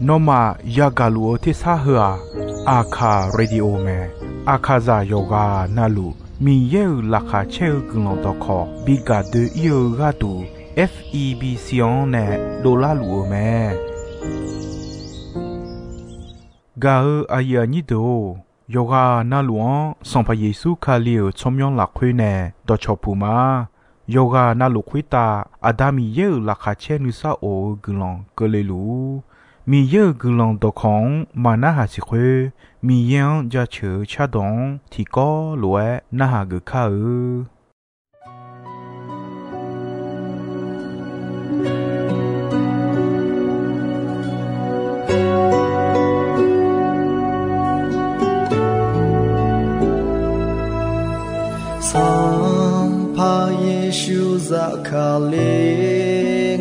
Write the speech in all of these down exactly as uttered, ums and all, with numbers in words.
Nawmaf yagaq luf-eu tersar heu-aq, Aqkaq Radio mae. Aqkaqzaq yawqghaq navluf Miqyaer-euq laqkhaq caer-eu guiqlanq dawqkawq bi gaq doe-ir-eu gharduq, F E B C-anr nae dovlar luf-eu mae. Gaq-eu aqyuif aqnyir deuq-or, yawqghaq navluf-anr Sanqpaq Yeqsur Kali-euq tsawrmyanr lafkhoer nae dawqcawq puq ma. Yawqghaq navluf khoertav Aqda Miqyaer-euq laqkhaq caer nuisar of-eu guiqlanq keuvle luf-ur. Miqyaer-euq guiqlanq dawqkawq-anr maqnarhaq siq khoer, Miqyaer-anr jaceuq-eu cardawq-anr tiqkawv lof-aer narhaq geuf kar-eu. Sanqpaq Yeqsur zafkale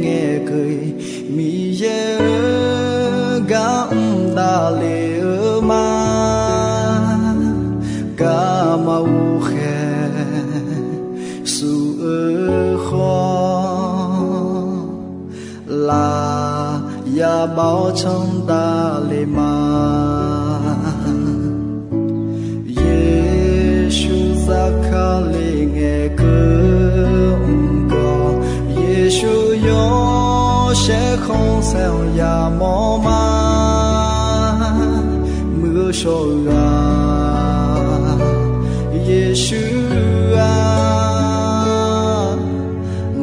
ngaeqkeuv-iq, Miqyaer-euq gar mr davlef-eu ma. Garma ghoqkhaeq suf-eu khawf, laf yabav-awr canr davlef ma. Yeqsur zafkale ngaeqkeuv mq gawq, Yeqsur yawshaef khanqsaer-anr yamawr ma. Muiq-eu shawr-eu ghaq, Yeqsur-aq,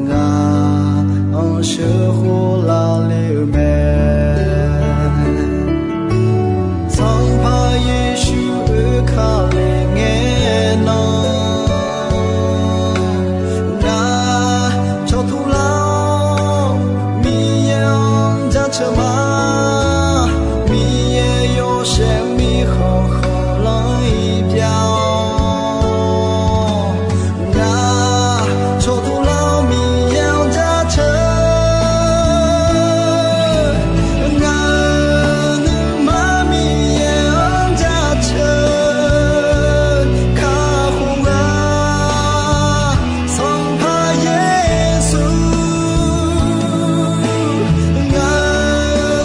ngaq-anr sheuqkhof lavle-eu mae. Sanqpaq Yeqsur oekale ngae nan, ngaq cawqtuq lar-awr Miqyaer-anr jaceuq ma. Miqyaer yawshaef mirkhanq khanqlanr-iq pyav-awr, ngaq cawqtuq lar-awr Miqyaer-anr jaceuq. Ngaq-euq nuima Miqyaer-anr jaceuq kakhof nga. Sanqpaq Yeqsur, ngaq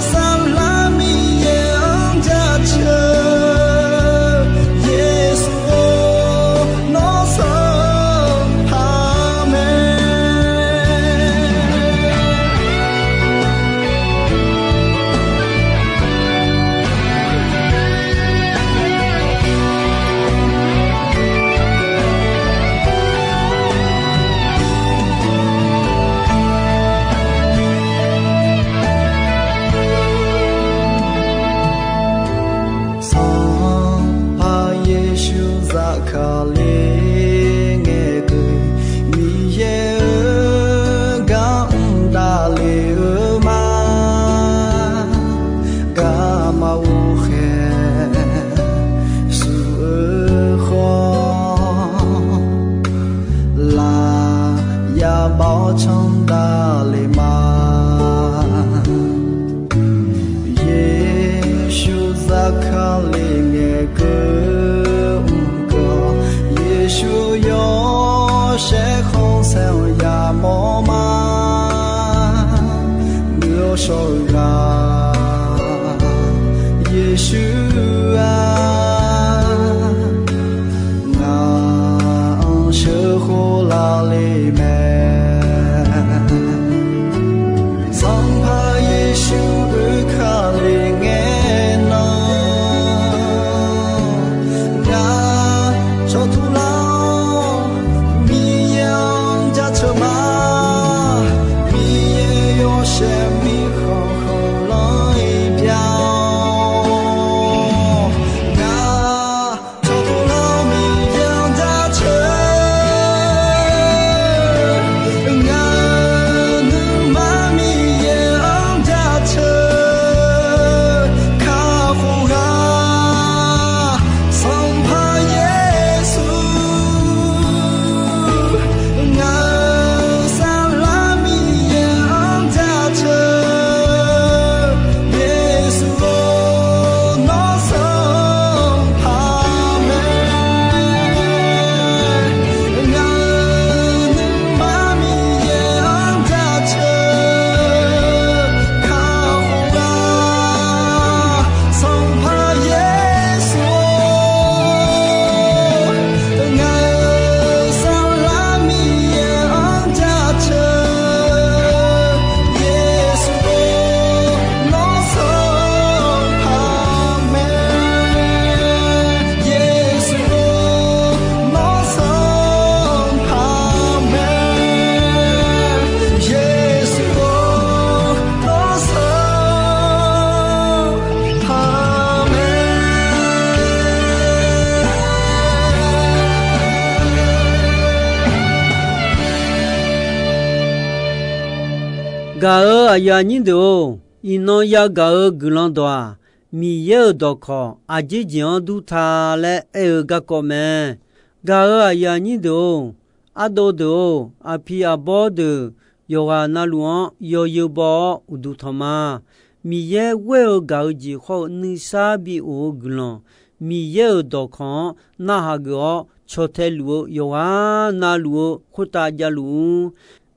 Gaq-euq aqyuif aqnyir deuq-or, iqnan yagaq-euq guiqlanq dawq-aq, Miqyaer-euq dawqkawq aqjeq jeq-anr dur ta laer aer-eu garkawv mae. Gaq-euq aqyuif aqnyir deuq-or, ardov deuq-or, aqpiq aqbawr deuq yawqghaq navluf-anr yawzeu baw-awr uqduq tanq ma. Miqyaer ghoer-eu gaq-eu jeq khawr-eu nuisar bi of-eu guiqlanq, Miqyaer-euq dawqkawq-anr narhaq geuf-awr caw tae luf-eu yawqghaq navluf-eu khoertav javluf-ur.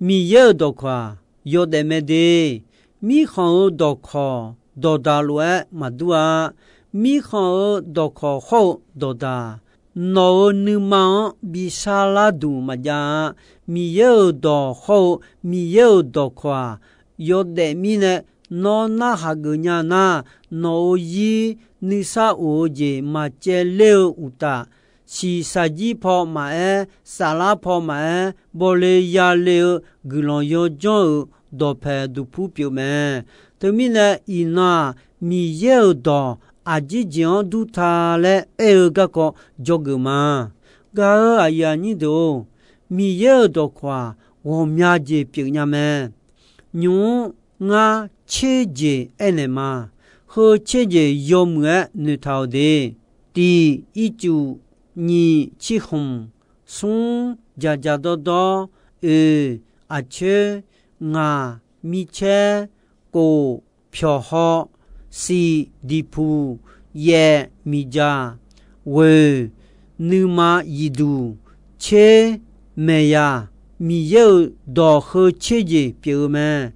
Miqyaer-euq dawqkawq-aq, yawdaef mae de. Mirkhanq-euq dawqkawq dawqdaq lof-aer maqdur-a. Mirkhanq-euq dawqkawq hawr-eu dawqdaq, nawq-euq nuima-anr bi sharlar duq maqjav-a. Miqyaer-euq dawq hawr-eu Miqyaer-euq dawqkawq-aq, yawdaef mirnae nawr narhaq geuf nya nar, nawq-euq zir nuisar of-eu jeq maqcaevler-eu uqtaf, shiqshaq jir paw maqaer, saflar paw maqaer, bawle yale-eu guiqlanq yawdzanr-euq dawqpaeq duqpur pyeuf mae. Teumirnae iqnan-aq, Miqyaer-euq dawq aqjeq jeq-anr dur ta laer aer-eu garkawv dzawgeuf ma. Gaq-euq aqyuif aqnyir deuq-or, Miqyaer-euq dawqkawq-aq, ghawqmya jeq pyeufnya mae. Nymq-mr ngar tser jeq aernaeq ma. Heu tser jeq yawmuiq-aer noeqtaq-euq de. Tiq, ircuf, nyiq, cirkhmq, smr, dzaqdzaq dawrdawr, oeq, aqcoer, ngaq, micaer, kof, pyawqhaw, siq, diqpuq, yaef, miqdzaq, ghoeq, nuima, zifduq, tser, maeqyaq, Miqyaer-euq dawq heu tser jeq pyeuf-eu mae.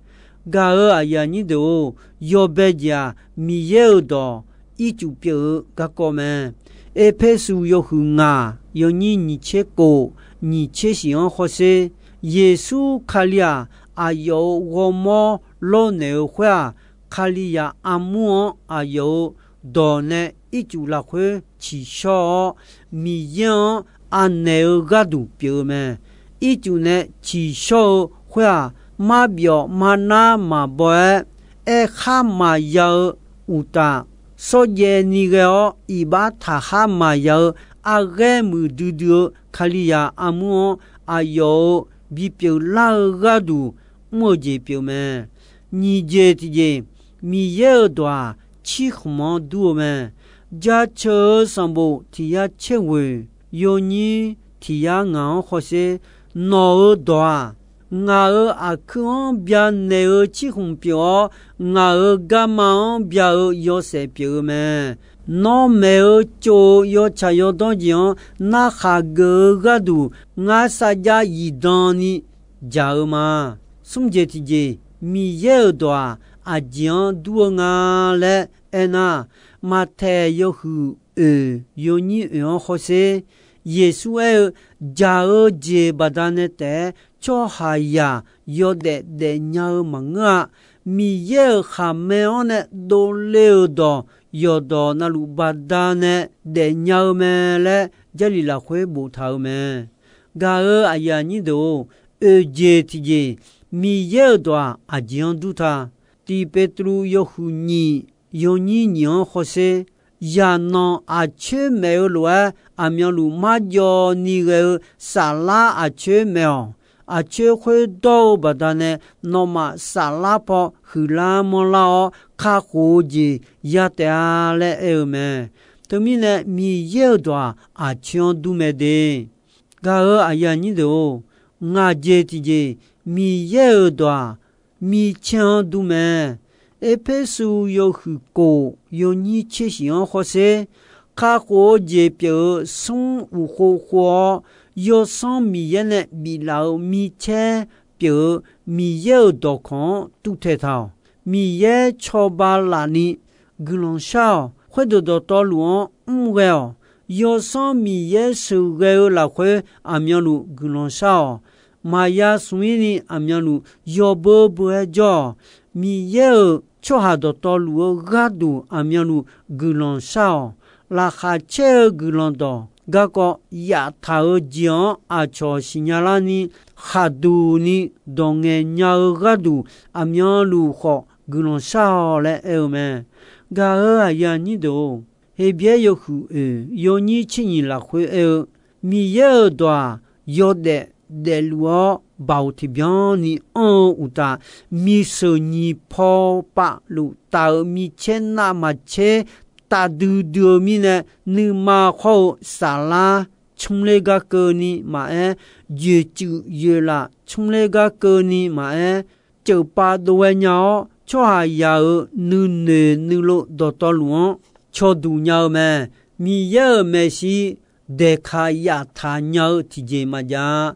Gaq-euq aqyuif aqnyir deuq-or, yawbae jeq-aq, Miqyaer-euq dawq ircuf pyeuf-eu garkawv mae. Erpersu yawhuiq ngaq, yawnyir nyiq tser kof, nyiq tser shiq-anr hawsher, Yeqsur Kali-aq, aqyawf-euq ghawrmawr lawrnaeq-eu khoer-aq, Kalizaq armur-anr aqyawf-euq dawq nae ircuf lafkhoer tsiqshawr-awr, Miqyaer-anr anaeq-eu gharduq pyeuf-eu mae. Ircuf nae tsiqshawr-eu khoer-aq, marbyawf marnar maqbaw-aer, aerkhar maqya-eu uqtaf, shawrjaev ni ghae-awr iqbax taqkhar maqya-eu arghaer muiqdui dui-eu Kalizaq armur-anr aqyawf-euq bipyeuf lar-eu gharduq mr-eu jeq pyeuf mae. Nyiq jeq tiqjeq, Miqyaer-euq dawq-aq, cirkhmq-anr dur-eu mae. Jaceuq-eu sanqbof tiq yar tser ghoeq, yawnyir tiq yar ngaq-anr hawsher, nawq-euq dawq-aq, ngaq-euq aqkuir-anr byanaeq-eu cirkhmq pyeuf-awr, ngaq-euq garma-anr bya-eu yawshaef pyeuf-eu mae. Nawr maeq-eu tsov-eu yawtsaq yawdawr jeq-anr narkhaq geuf-eu gharduq, ngar sarjax zifdan ni dzaq-eu ma. Smr jeq tiqjeq, Miqyaer-euq dawq-aq, aqjeq-anr dur-eu nga laer aernar, Maqtaeq yawhuiq oeq yawnyir oeq-anr hawsher, Yeqsur aer-eu, Dzaq-eu jeq baqdanae taef-aer tsawrhaqzaq yawdaef daefnya-eu maqngeur-a. Miqyaer-euq khaqmae-anr nae dovle-euq dawq yawqdawq navluf baqdanae daefnya-eu mae laer Jarlif lafkhoer boftaq-euq mae. Gaq-euq aqyuif aqnyir deuq-or, oeq jeq tiqjeq, Miqyaer-euq dawq-aq, aqjeq-anr dur ta. Tiq Petruv yawhuiq nyiq yawnyir nyiq-anr hawsher, yaqnanq aqcoer maef-eu lof-aer aqmyanluf marjawv ni ghae-eu saflar aqcoer maef-awq. Aqcoer khoerdawr-eu baqdanae nawmaf saflar paw huiqlar manrlar-awr kakhof-eu jeq ya taef-a laer aer-eu mae. Teumirnae Miqyaer-euq dawq-aq, aqcoer-anr dur mae de. Gaq-euq aqyuif aqnyir deuq-or, ngaq jeq tiqjeq, Miqyaer-euq dawq-aq, micaer-anr dur mae. Erpersu yawhuiq kof yawnyir tser shif-anr hawsher, kakhof-eu jeq pyeuf-eu smr uqkhov khov-awr, Yawsanr Miqyaer nae biflaf-euq micaer pyeuf-eu Miqyaer-euq dawqkawq-anr tuvtaeq taq-awq. Miqyaer cawba laf ni guiqlanq shar-awq. Khoerdeuq dawqtawvluf-anr mr ghae-awq. Yawsanr Miqyaer sheuqghae-eu lafkhoer aqmyanluf guiqlanq shar-awq. Maqya smq-ir ni aqmyanluf yawbeu beu-aer jawr-awq. Miqyaer-euq tsawrhaq dawqtawvluf-eu gharduq aqmyanluf guiqlanq shar-awq. Laqkhaq caer-eu guiqlanq dawq garkawv yaftaq-eu jeq-anr aqcawq siqnya larni khaqduq ni dawq ngaeq nya-eu gharduq aqmyanluf khawf guiqlanq shar-awq laer aer-eu mae. Gaq-euq aqyuif aqnyir deuq-or, Heqbyaer yawhuiq oeq yawnyir tser nyiq lafkhoer aer-eu, Miqyaer-euq dawq-aq, yawdaef daefluf-awr baoq tiqbyan ni anr-eu uqtaf, miqsheuq nyiq paw pavluf taf-euq micaer navmaqtser taf duidui-eu mirnae, nuima khawr-eu saflar tsmr ler gar keuvni maqaer, joeqcuif yoeqlaf tsmr ler gar keuvni maqaer, ceufpav dov ghae nya-awr, tsawrhaqzaq-euq nuinoeq nuilov dawqtawvluf-anr cawduq nya-eu mae. Miqyaer-euq maeqshi daeqkaq yaftaq nya-eu tiqjeq maqjav-a.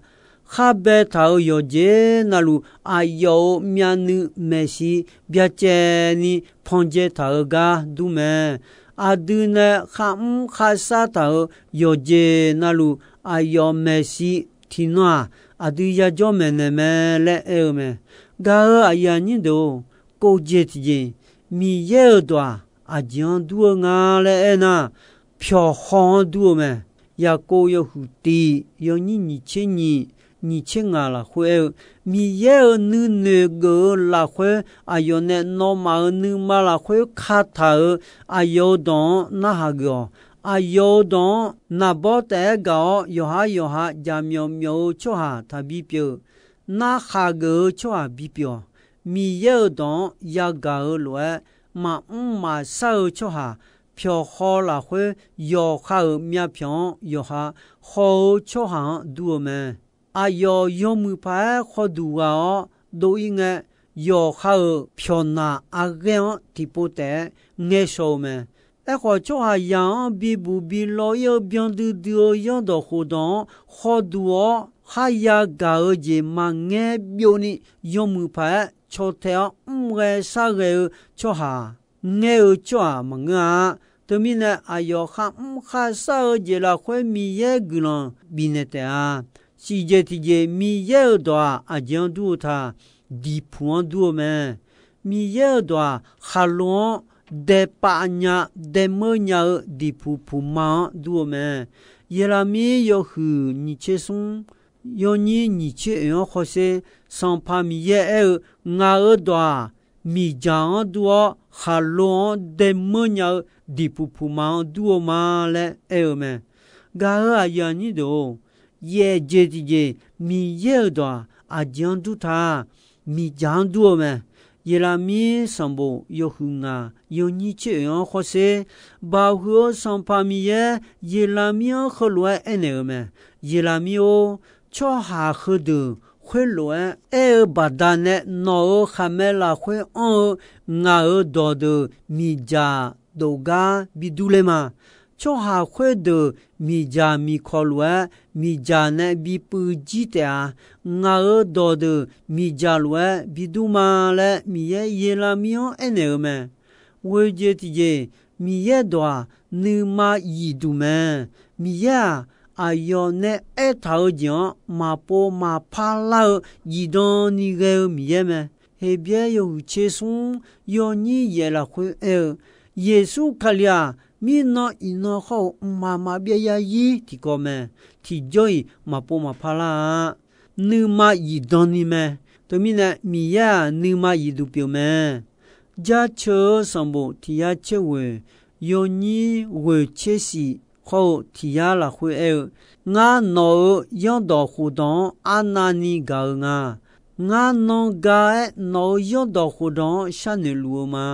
Khar baetaq-euq yawqjeq navluf, aqyawf-euq myavnuiv maeqshi byacaevni pandzae taq-eu gar dur mae. Aqdui nae kharmr kharshar taq-euq yawqjeq navluf, aqyawf maeqshi tiqnan-aq, aqdui yajawr maeqnaeq mae laer aer-eu mae. Gaq-euq aqyuif aqnyir deuq-or, kov jeq tiqjeq, Miqyaer-euq dawq-aq, aqjeq-anr dur-eu nga laer aernar, pyawqhaw-anr dur-eu mae. Yaqkov yawhuiq tiq yawnyir nyiq tser nyiq, nyiq tser ngaq lafkhoer aer-eu, Miqyaer-euq nuinoeq geuf-eu lafkhoer, aqyawf nae nawmaf-euq nuima lafkhoer kataq-euq aqyawf-euq dawq-anr narhaq geuf-awq. Aqyawf-euq dawq-anr naqbawr taef-aer gaq-awr, yawqhar yawqha jaqmyawf myawf-eu tsawrhaq taqbi pyeuf. Narhaq geuf-eu tsawrhaq bipyeuf-awq. Miqyaer-euq dawq-anr yagaq-eu lof-aer, maqmr maqshar-eu tsawrhaq pyawqhaw lafkhoer, yawqha-euq myavpyawq-anr yawqha haw-eu tsawrhaq-anr dur-eu mae. Aqyawf yawmuiq paq-aer khawduq ghaq-awr dov-ir ngae, yawqha-euq pyawqnaq arghaer-anr tiqpov taef-aer ngaershaw-eu mae. Aerkhawf, tsawrhaqzaq-anr bibuq bilaw-ir-eu byan duidui-eu zanrdawq khofdawq-anr khawduq-awr kharya gaq-eu jeq maqngaer byovni, yawmuiq paq-aer caw tae-awr mr ghae shar ghae-eu tsawrhaq, ngaer-eu tsawrhaq maqngeur-a. Teumirnae, aqyawf kharmr kharshar-eu jeq lafkhoer Miqyaer guiqlanq bifnaeq taef-a. Siqjeq tiqjeq, Miqyaer-euq dawq-aq, aqjeq-anr dur-eu ta, diqpuq-anr dur-eu mae. Miqyaer-euq dawq-aq, khaqlo-anr daepav nya, daemeur nya-eu diqpuq puqma-anr dur-eu mae. Yeqlaqmir yawhuiq nyiq tser smr, yawnyir nyiq tser oeq-anr hawsher, Sanqpaq Miqyaer aer-eu, Ngaq-euq dawq-aq, miqdzaq-anr dur-awr, khaqlo-anr daemeur nya-eu diqpuq puqma-anr dur-eu ma laer aer-eu mae. Gaq-euq aqyuif aqnyir deuq-or, yaef jeq tiqjeq Miqyaer-euq dawq-aq, aqjeq-anr dur ta, miqdzaq-anr dur-eu mae. Yeqlaqmir sanqbof yawhuiq ngaq yawnyir tser oeq-anr hawsher, Baoq huiq-eu Sanqpaq Miqyaer Yeqlaqmir-anr heulof-aer aernaeq-eu mae. Yeqlaqmir-or, tsawrhaq heudeuq khoerlof-aer aer-eu baqdanae, nawq-euq khaqmae lafkhoer anr-eu ngaq-euq dawqdeuq miqdzaq dof gar bi durler ma. Tsawrhaq khoerdeuq miqdzaq miqkawq lof-aer, miqdzaq nae bi puiv jir taef-a. Ngaq-euq dawqdeuq miqdzaq lof-aer bi dur ma laer, Miqyaer Yeqlaqmir-anr aernaeq-eu mae. Ghoejeq tiqjeq, Miqyaer dawq-aq, nuima zifduq mae. Miqyaer-aq, aqyawf nae aertaq-eu jeq-anr maqpov maqpar lar-eu, zifdan ni ghae-eu Miqyaer mae. Heqbyaer yawhuiq tser smr, yawnyir yaef lafkhoer aer-eu, Yeqsur Kali-aq, mirnan iqnan khawr-eu mqmaq maqbyav zarzir tiqkawv mae. Tiqjawr-iq maqpov maqpar lar-a. Nuima zifdan ni mae. Teumirnae, Miqyaer-aq, nuima zifduq pyeuf mae. Jaceuq-eu sanqbof tiq yar tser ghoeq, yawnyir ghoeq tser shif khawr-eu tiq yar lafkhoer aer-eu, Ngar nawq-euq zanrdawq khofdawq-anr arnavni gaq-eu nga. Ngar nan ga-aer nawq-euq zanrdawq khofdawq-anr sharnoeq luf-eu ma.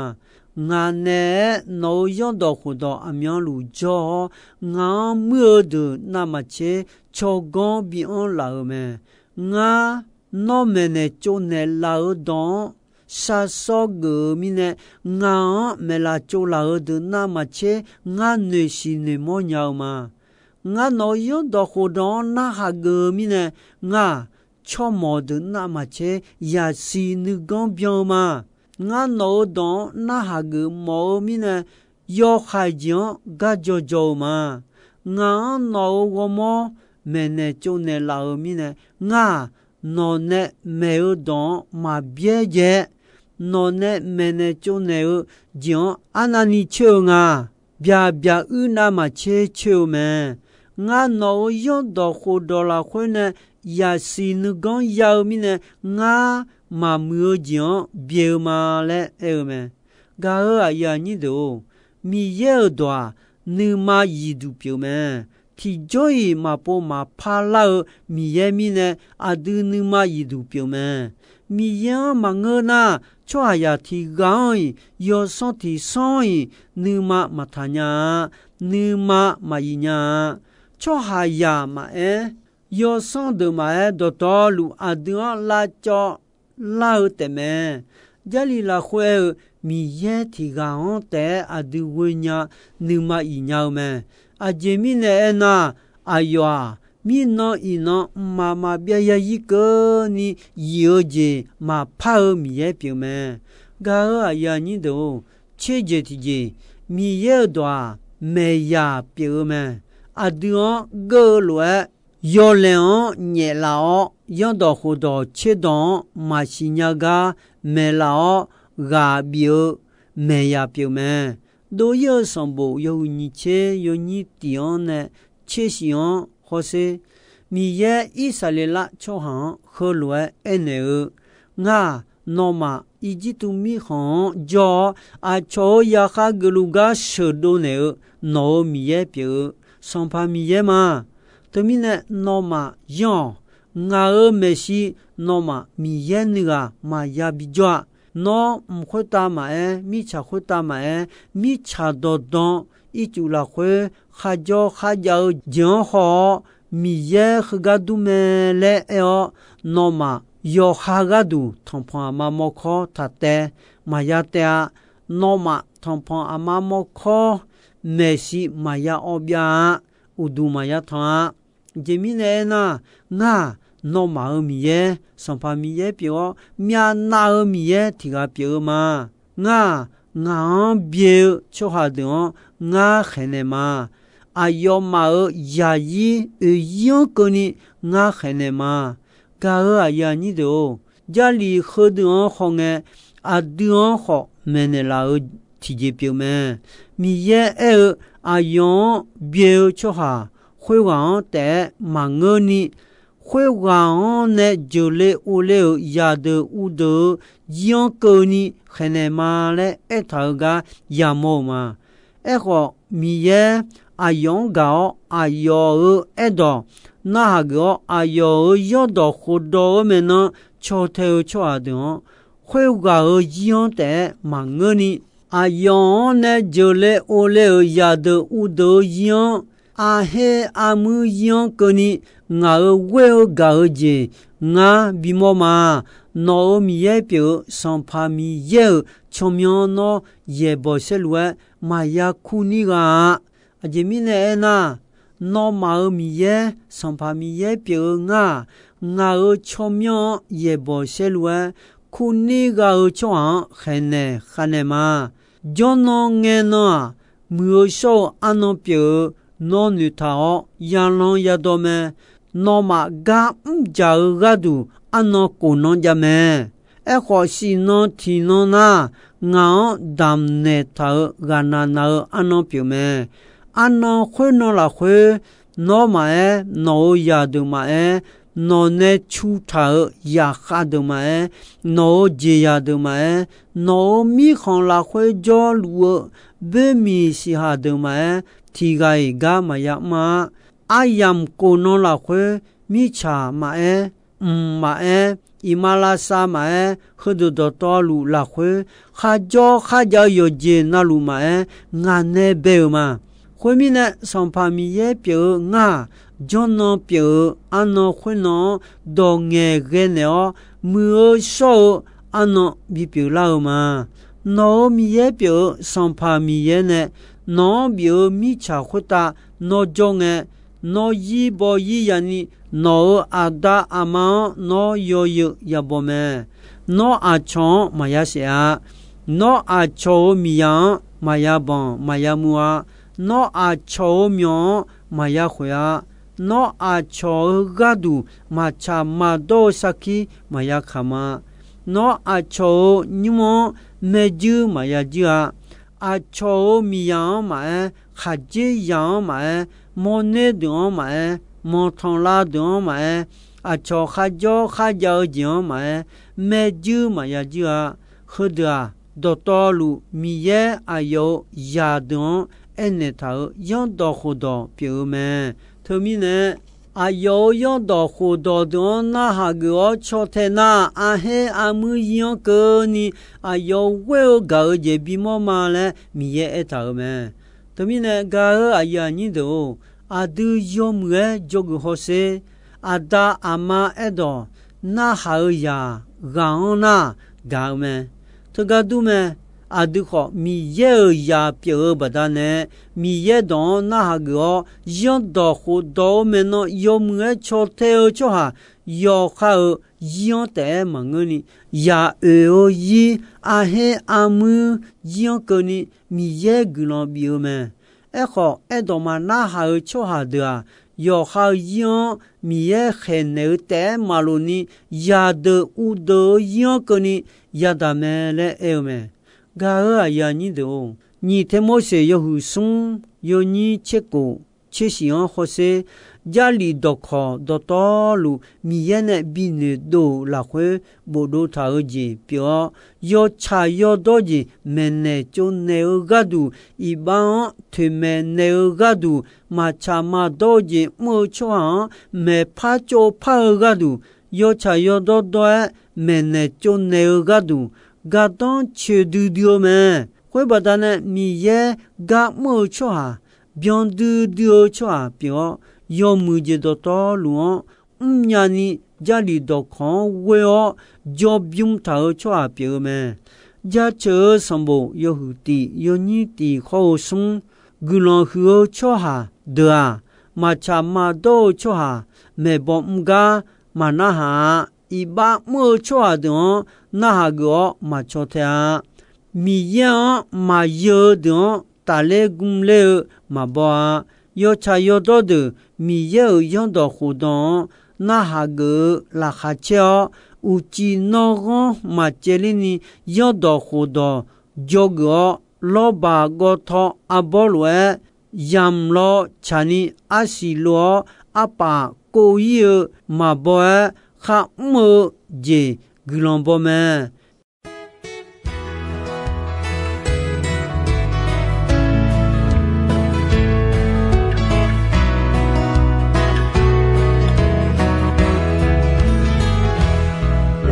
Ngaq naeq-aer nawq-euq zanrdawq khofdawq aqmyanluf jawr-awr, ngaq-anr muir-eu deuq navmaqtser tsawrganr bianr laf-euq mae. Ngar, nawr maeqnaeq tsovnaeq laf-eu dawq-anr sharsawr geuf-eu mirnae, ngaq-anr maeqlaf tsovlaf-eu deuq navmaqtser ngar noeqshiq noeqmawr nya-eu ma. Ngar nawq-euq zanrdawq khofdawq-anr narhaq geuf-eu mirnae, ngar-aq, tsawrmawq deuq navmaqtser yaqsiq nuiganr byan-eu ma. Ngar nawq-euq dawq-anr narhaq geuf mawf-eu mirnae, yawhaiq jeq-anr gar jaw jaw-eu ma. Ngaq-anr nawq-euq ghawrmawr maeqnaeq tsovnaeq laf-euq mirnae, ngar-aq, nawq nae maeq-eu dawq-anr maqbyaer jaev-aer, nawq nae maeqnaeq tsovnaeq-eu jeq-anr arnavni coer-eu nga. Byaq byaq uir navmaqtser coer-eu mae. Ngar nawq-euq zanrdawq khofdawq lafkhoer nae yaqsiq nuiganr ya-eu mirnae, ngar maqmuiq-eu jeq-anr byae-eu ma laer aer-eu mae. Gaq-euq aqyuif aqnyir deuq-or, Miqyaer-euq dawq-aq, nuima zifduq pyeuf mae. tiqjawr-iq maqpov maqpar lar-eu Miqyaer mirnae, aqdui nuima zifduq pyeuf mae. Miqyaer-anr maqngeur nar, tsawrhaqzaq tiq ghaq-anr-iq, yawsanr tiq sanr-iq, nuima maqtaq nya-a, nuima maqzif nya-a. Tsawrhaqzaq maqaer, yawsanr deuq maqaer, dawqtawvluf aqdui-anr lavcawv lar-eu taefmae. Jarlif lafkhoer aer-eu, Miqyaer tiq ghaq-anr taef-aer aqdui ghoenya nuima zif nya-eu mae. Aqjeq mirnae aernar, aqyawf-aq, mirnan iqnan mqmaq maqbyav zarzir keuvni zif-eu jeq maqpar-eu Miqyaer pyeuf mae. Gaq-euq aqyuif aqnyir deuq-or, tserjeq tiqjeq, Miqyaer-euq dawq-aq, maeqyaq pyeuf-eu mae. Aqdui-anr geur-eu lof-aer, yawlaeq-anr nyaeflaf-awr, zanrdawq khofdawq tserdawq-anr maqsiq nya gar maeqlaf-awr, ghaq bif-eu maeqyaq pyeuf mae. Dov-ir-eu sanqbof yawhuiq nyiq tser yawnyir tiq-anr nae tser shif-anr hawsher. Miqyaer Irsaqleqlav tsawrhaq-anr heulof-aer aernaeq-eu, Ngar-aq, nawmaf Irjirtuv mirkhanq-anr jawr-awr, aqcawq-euq zaqkhav geufluf gar sheuqdov naeq-eu, nawq-euq Miqyaer pyeuf-eu, Sanqpaq Miqyaer ma. Teumirnae nawmaf yanr-awq. Ngaq-euq maeqshi nawmaf Miqyaer nuighaq maqya bijawr-a. Nawr mq khoertav maqaer, mirtsaq khoertav maqaer, mirtsaq dawqdan ircuf lafkhoer kharjawr kharjav-eu jeq-anr haw-awr, Miqyaer heugar dur mae laer aer-awr, nawmaf yawqha gharduq tanqpanq aqma mawrkawr taq taev, maqya taev-a. Nawmaf tanqpanq aqma mawrkawr maeqshi maqya awv byav-a. Uqduq maqya tanq-a. Aqjeq mirnae aernar, ngar-aq, nawmaf-euq Miqyaer, Sanqpaq Miqyaer pyeuf-awr, myavnav-eu Miqyaer tiq ghaq pyeuf-eu ma. Ngar-aq, ngaq-anr byae-eu tsawrhaq deuq-anr ngar khaeqnaeq ma. Aqyawfmaf-euq zaqzir oeq zir-anr keuvni ngar khaeqnaeq ma. Gaq-euq aqyuif aqnyir deuq-or, Jarlif heudeuq-anr hawngae, aqdui-anr khawf maeqnaeq laf-eu tiqjeq pyeuf mae. Miqyaer aer-eu, aqyawf-anr byae-eu tsawrhaq khoerghaq-anr taef-aer maqngeurni, khoerghaq-anr nae jeuqle ovle-euq zaqdeuq uvdeuq-eu zir-anr keuvni khaeqnaeq ma laer aertaq-eu gar yamawr-euq ma. Aerkhawf, Miqyaer aqyawf-anr gaq-awr, aqyawf-euq aerdawq narhaq geuf-awr, aqyawf-euq zanrdawq khofdawq-eu maeqnan caw tae-eu tsawrhaq deuq-anr, khoerghaq-euq zir-anr taef-aer maqngeurni, aqyawf-anr nae jeuqle ovle-euq zaqdeuq uvdeuq-eu zir-anr, arher armuir zir-anr keuvni, ngaq-euq ghoer-eu gaq-eu jeq ngar bimawr ma. Nawq-euq Miqyaer pyeuf-eu Sanqpaq Miqyaer-euq tsawrmyanr nawr yaeqbawq saerlu-aer maqya kur nir gha-a. Aqjeq mirnae aernar, nawmaf-euq Miqyaer, Sanqpaq Miqyaer pyeuf-eu ngar-aq, ngaq-euq tsawrmyanr-anr yaeqbawq saerlu-aer kur nir gha-eu tsawrhaq-anr khaeqnaeq khavnaeq ma. Jawrnan ngaenan-aq, muiq-eu shawr-eu arnan pyeuf-eu nawr noeqtaq-awr yalan yadawr mae. Nawmaf gar mrjaq-eu gharduq arnan kof nan jav mae. Aerkhawf, siqnan tiqnan nar, ngaq-anr damqnaeq taq-euq ghaqnaq naq-eu arnan pyeuf mae. Arnan khoernan lafkhoer, nawr maqaer, nawq-euq zaqdeuq maqaer, nawq nae cu taq-euq zaqkhav deuq maqaer, nawq-euq jeqzaq deuq maqaer, nawq-euq mirkhanq lafkhoer jawrluf-eu boermiq siqhaq deuq maqaer, tiq ghaq-iq gar maqya mr-a. Aryamq kof nan lafkhoer, mirtsaq maqaer, mq maqaer, iqmalavshav maqaer, heudeuq dawqtawvluf lafkhoer, kharjawr kharjav-eu yawqjeq navluf maqaer, ngaq nae bae-euq ma. Khoermirnae, Sanqpaq Miqyaer pyeuf-eu ngar-aq, jawrnan pyeuf-eu arnan khoernan-anr dawq ngaeqghae naeq-awr, muiq-eu shawr-eu arnan bipyeuf lar-eu ma. Nawq-euq Miqyaer pyeuf-eu Sanqpaq Miqyaer nae nawq-anr bif-eu mirtsaq khoertav nawr jawr ngae, nawr zir baw zir yani, nawq-euq aqda aqma-anr nawr yawzeu yabaw mae. Nawr aqcawq-anr maqya saef-a. Nawr aqcawq-euq miqzaq-anr maqya banq maqya muiv-a. Nawr aqcawq-euq myawq-anr maqya khoeq-a. Nawr aqcawq-euq gharduq maqtsaq maqdawr-eu sarkir maqya kamq-a. Nawr aqcawq-euq nymr-anr maerjuir maqya juir-a. Aqcawq-euq miqzaq-anr maqaer, khaqdzerzaq-anr maqaer, mawrner deuq-anr maqaer, manqtanqlav deuq-anr maqaer, aqcawq kharjawr kharjav-eu jeq-anr maqaer, maerjuir maqya juir-a. Heudeuq-aq, dawqtawvluf Miqyaer aqyawf-euq zaqdeuq-anr aernaeq taq-euq zanrdawq khofdawq pyeuf-eu mae. Teumirnae, aqyawf-euq zanrdawq khofdawq deuq-anr narhaq geuf-awr caw tae nar, arher armuir zir-anr keuvni aqyawf ghoer-eu gaq-eu jeq bimawr ma laer Miqyaer aertaq-euq mae. Teumirnae gaq-eu aqyuif aqnyir deuq-or, aqdui yawmuiq-aer dzawgeuf hawsher. Aqda aqma aerdawq narhaq-eu zaq ghaq-anr nar gaq-eu mae. Teugar dur mae. Aqdui khawf Miqyaer-euq zaq pyeuf-eu baqdanae, Miqyaer dawq-anr narhaq geuf-awr zanrdawq khofdawq-eu maeqnan yawmuiq-aer caw tae-eu tsawrhaq yawqha-euq zir-anr taef-aer maqngeurni, zaq oeq-eu zir, arher armuir zir-anr keuvni Miqyaer guiqlanq bif-eu mae. Aerkhawf, aerdawq maqnarhaq-eu tsawrhaq deuq-aq, yawqha-euq zir-anr Miqyaer khaeqnaeq-eu taef-aer maqlof ni, zaqdeuq uvdeuq-eu zir-anr keuvni yadaq mae laer aer-eu mae. Gaq-eu aqyuif aqnyir deuq-or, nyiq Termorseq yawhuiq smr yawnyir tserkhof tsershif-anr hawsher. Jarlif dawqkawq dawqtawvluf Miqyaer nae binoeq dov-euq lafkhoer bofdov taq-eu jeq pyeuf-awr, yawtsaq yawdawr jeq maeqnaeq tsovnaeq-eu gharduq, iqbax-anr toeqmaeq naeq-eu gharduq, maqtsaq maqdawr-eu jeq mr-eu tsawrhaq-anr maeqpar tsovpar-eu gharduq, yawtsaq yawdawr dawr-aer maeqnaeq tsovnaeq-eu gharduq, gardanr coeqdui dui-eu mae. Khoer baqdanae Miqyaer gar mr-eu tsawrhaq, byandui dui-eu tsawrhaq pyeuf-awr, yawmuiq jeq dawqtawvluf-anr mrnya ni, Jarlif dawqkawq-anr ghoe-awr jawrbymr taq-eu tsawrhaq pyeuf-eu mae. Jaceuq-eu sanqbof yawhuiq tif yawnyir tif khawr-eu smr, guiqlanq huiq-eu tsawrhaq deuq-aq, maqtsaq maqdawr-eu tsawrhaq maeqbaw mr gar maqnarhaq-a. Iqbax mr-eu tsawrhaq deuq-anr narhaq geuf-awr maqcaw tae-a. Miqyaer-anr maqyeu-eu deuq-anr tafler gmr ler-eu maqbaw-a. Yawtsaq yawdawr deuq Miqyaer-euq zanrdawq khofdawq-anr narhaq geuf-eu laqkhaq caer-awr, uqcif nanrghanr maqcaevler ni zanrdawq khofdawq dzawgeuf-awr, lawrbaq gawvtaw arbawr lof-aer yamq law tsaq ni arsiq lof-awr arpaf kov-ir-eu maqbaw-aer kharmr-eu jeq guiqlanq baw mae.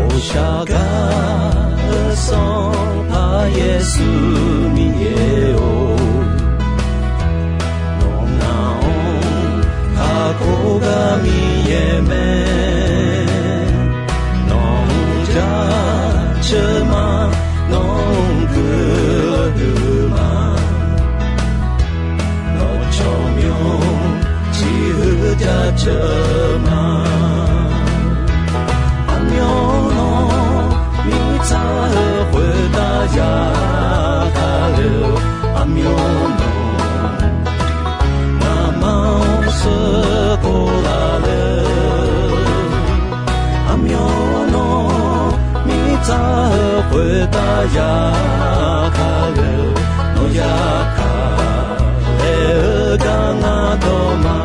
我下个桑帕耶稣米耶哦， Nawq ngaq-anr kakhof gar Miqyaer mae. Nawq-anr jaceuq ma, nawq-anr guiqlanq huiq ma. Nawq tsawrmyanr tiq huiq jaceuq ma. Aqmyanluf mirtsaq-eu khoertav yaqkaq le-eu, aqmyanluf ngamaf-anr sheuqkhof laf le. Aqmyanluf mirtsaq-eu khoertav yaqkaq le-eu, nawq yaqkaq laer-eu gar ngar dawq ma.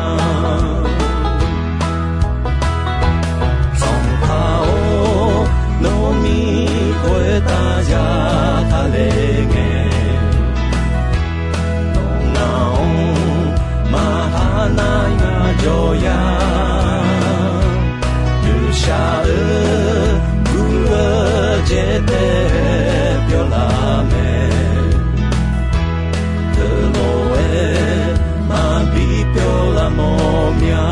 Sanqpaq-or, nawq-euq mir khoertav yaqkaq le ngae, nawq ngaq-anr maqha nar ngar jawr ya. Noeqshaq-eu guv-eu jeq taef-aer pyawr laf mae. Teulof-aer maqbi pyawr laf mawr mya.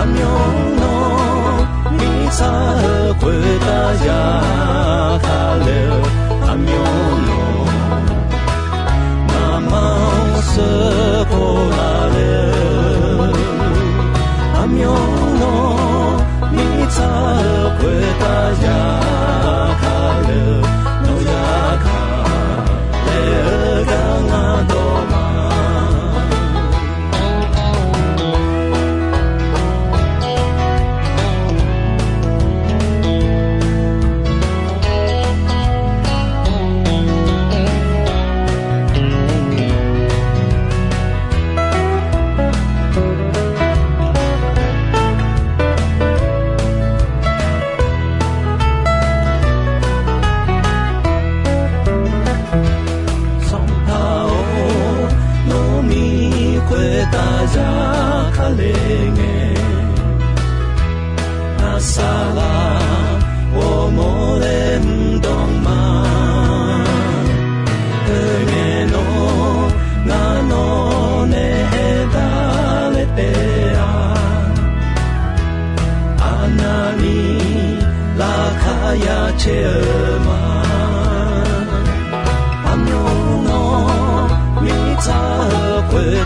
Aqmyanluf mirtsaq-eu khoertav yaqkaq le-eu, aqmyanluf ngamaf-anr sheuqkhof laf le-eu, aqmyanluf mirtsaq-eu khoertav yaqkaq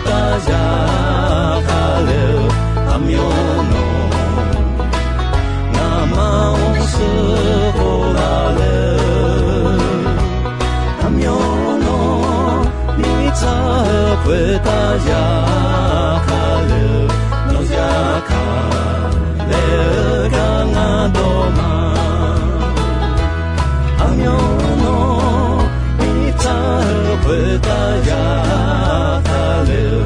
Taq yaqkaq le-eu aqmyan nawq, ngaqma-anr sheuqkhof laf le-eu aqmyan nawq, mirtsaq-eu khoertav yaqkaq le-eu nawq yaqkaq le-eu gar ngar dawq ma. Aqmyan nawq, mirtsaq-eu khoertav yaqkaq le-eu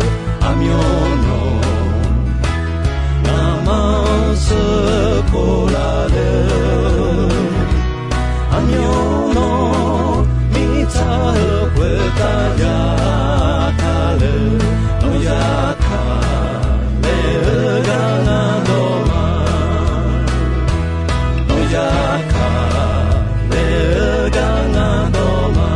aqmyan nawq, ngaqma-anr sheuqkhof laf le-eu aqmyan nawq, mirtsaq-eu khoertav yaqkaq le-eu nawq yaqkaq le-eu gar ngar dawq ma. Nawq yaqkaq le-eu gar ngar dawq ma.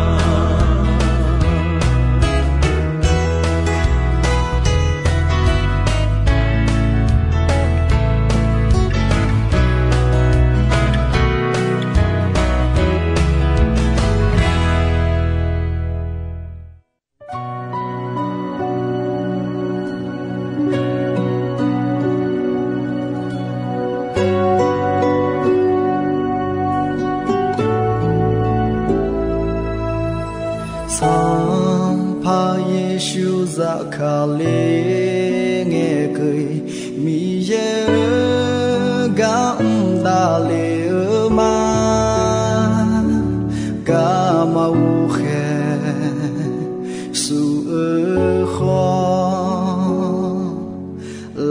Sanqpaq Yeqsur zafkale ngae keuv-iq, Miqyaer-euq gar mr davle-eu ma. Garma ghof khaeq suf-eu khawf,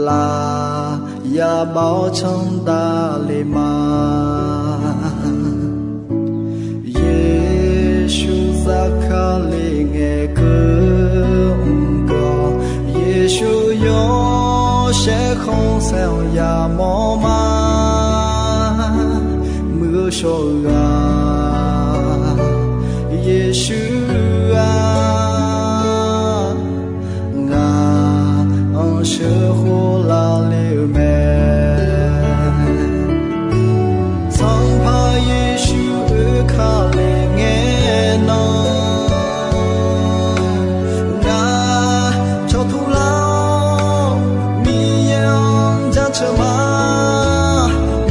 laf yabav-awr canr davle ma. Yeqsur zafkale ngae keuv mr gawq, Yeqsur yawshaef khanqsaer-anr yamawr ma. Muiq-eu shawr-eu ghaq Yeqsur-aq, ngaq-anr sheuqkhof laf le-eu mae. Sanqpaq Yeqsur oekale ngae nan, ngaq cawqtuq lar-awr Miqyaer-anr jaceuq ma.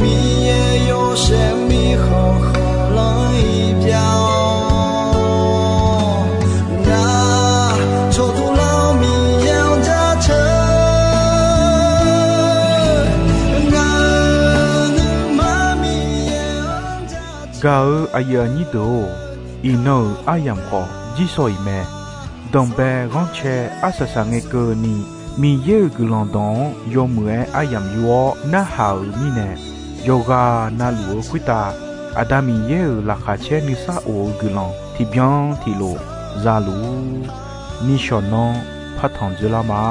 Miqyaer yawshaef mirkhanq khanqlanr-iq pyav-awr, ngaq cawqtuq lar-awr Miqyaer-anr jaceuq, ngaq-euq nuima Miqyaer-anr jaceuq. Gaq-eu aqyuif aqnyir deuq-or, iqnan-euq aryamq khawf jirshaw-iq mae. Danqbae ghanrcae arsaq saq ngae keuvni, Miqyaer-euq guiqlanq dawq-anr yawmuiq-aer aryamq yur-awr narhaq-euq mirnae, yawqghaq navluf-eu khoertav Aqda Miqyaer-euq laqkhaq caer nuisar of-eu guiqlanq tiqbyan tiqlof za luf-ur. Nishawq nanr partanq dzoerlar ma.